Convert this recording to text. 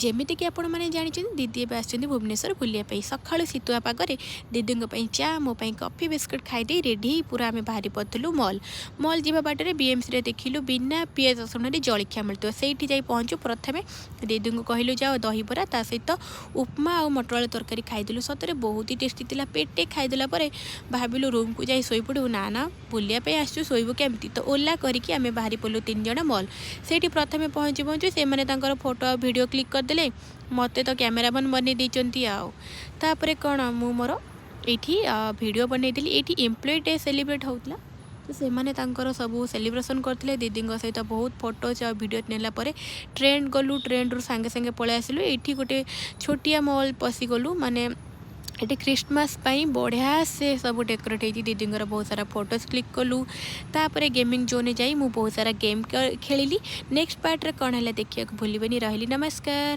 ଯେମିତିକି ଆପଣମାନେ ଜାଣିଛନ୍ତି, ଦିଦି ଏବେ ଆସିଛନ୍ତି ଭୁବନେଶ୍ୱର ବୁଲିବା ପାଇଁ। ସକାଳୁ ଶୀତୁଆ ପାଗରେ ଦିଦିଙ୍କ ପାଇଁ ଚା, ମୋ ପାଇଁ କଫି, ବିସ୍କୁଟ୍ ଖାଇଦେଇ ରେଡ଼ି ହେଇ ପୁରା ଆମେ ବାହାରି ପଡ଼ିଥିଲୁ ମଲ୍। ମଲ୍ ଯିବା ବାଟରେ ବିଏମ୍ସିରେ ଦେଖିଲୁ ବିନା ପିଆଜ ରସୁଣରେ ଜଳଖିଆ ମିଳୁଥିବ। ସେଇଠି ଯାଇ ପହଞ୍ଚୁ ପ୍ରଥମେ ଦିଦିଙ୍କୁ କହିଲୁ, ଯାଅ ଦହିବରା ତା ସହିତ ଉପମା ଆଉ ମଟର ଆଳୁ ତରକାରୀ ଖାଇଦେଲୁ। ସତରେ ବହୁତ ହି ଟେଷ୍ଟି ଥିଲା। ପେଟେ ଖାଇଦେଲା ପରେ ଭାବିଲୁ ରୁମ୍କୁ ଯାଇ ଶୋଇପଡ଼ିବୁ। ନା ନା, ବୁଲିବା ପାଇଁ ଆସିଛୁ, ଶୋଇବୁ କେମିତି? ତ ଓଲା କରିକି ଆମେ ବାହାରି ପଡ଼ିଲୁ ତିନି ଜଣ ମଲ୍। ସେଇଠି ପ୍ରଥମେ ପହଞ୍ଚି ପହଞ୍ଚୁ ସେମାନେ ତାଙ୍କର ଫଟୋ ଆଉ ଭିଡ଼ିଓ କ୍ଲିକ୍ କରିଦେଲେ। ମୋତେ ତ କ୍ୟାମେରାମ୍ୟାନ୍ ବନେଇ ଦେଇଛନ୍ତି। ଆଉ ତାପରେ କ'ଣ, ମୁଁ ମୋର ଏଇଠି ଭିଡ଼ିଓ ବନେଇଥିଲି। ଏଇଠି ଏମ୍ପ୍ଲୟି ଡେ ସେଲିବ୍ରେଟ୍ ହେଉଥିଲା, ତ ସେମାନେ ତାଙ୍କର ସବୁ ସେଲିବ୍ରେସନ୍ କରିଥିଲେ। ଦିଦିଙ୍କ ସହିତ ବହୁତ ଫଟୋଜ୍ ଆଉ ଭିଡ଼ିଓ ନେଲା ପରେ ଟ୍ରେଣ୍ଡ ଗଲୁ। ଟ୍ରେଣ୍ଡରୁ ସାଙ୍ଗେ ସାଙ୍ଗେ ପଳେଇ ଆସିଲୁ। ଏଇଠି ଗୋଟେ ଛୋଟିଆ ମଲ୍ ପଶିଗଲୁ। ମାନେ ଏଠି ଖ୍ରୀଷ୍ଟମାସ ପାଇଁ ବଢ଼ିଆ ସେ ସବୁ ଡେକୋରେଟ୍ ହେଇଛି। ଦିଦିଙ୍କର ବହୁତ ସାରା ଫଟୋଜ୍ କ୍ଲିକ୍ କଲୁ। ତାପରେ ଗେମିଂ ଜୋନ୍ରେ ଯାଇ ମୁଁ ବହୁତ ସାରା ଗେମ୍ ଖେଳିଲି। ନେକ୍ସଟ ପାର୍ଟରେ କ'ଣ ହେଲା ଦେଖିବାକୁ ଭୁଲିବେନି। ରହିଲି, ନମସ୍କାର।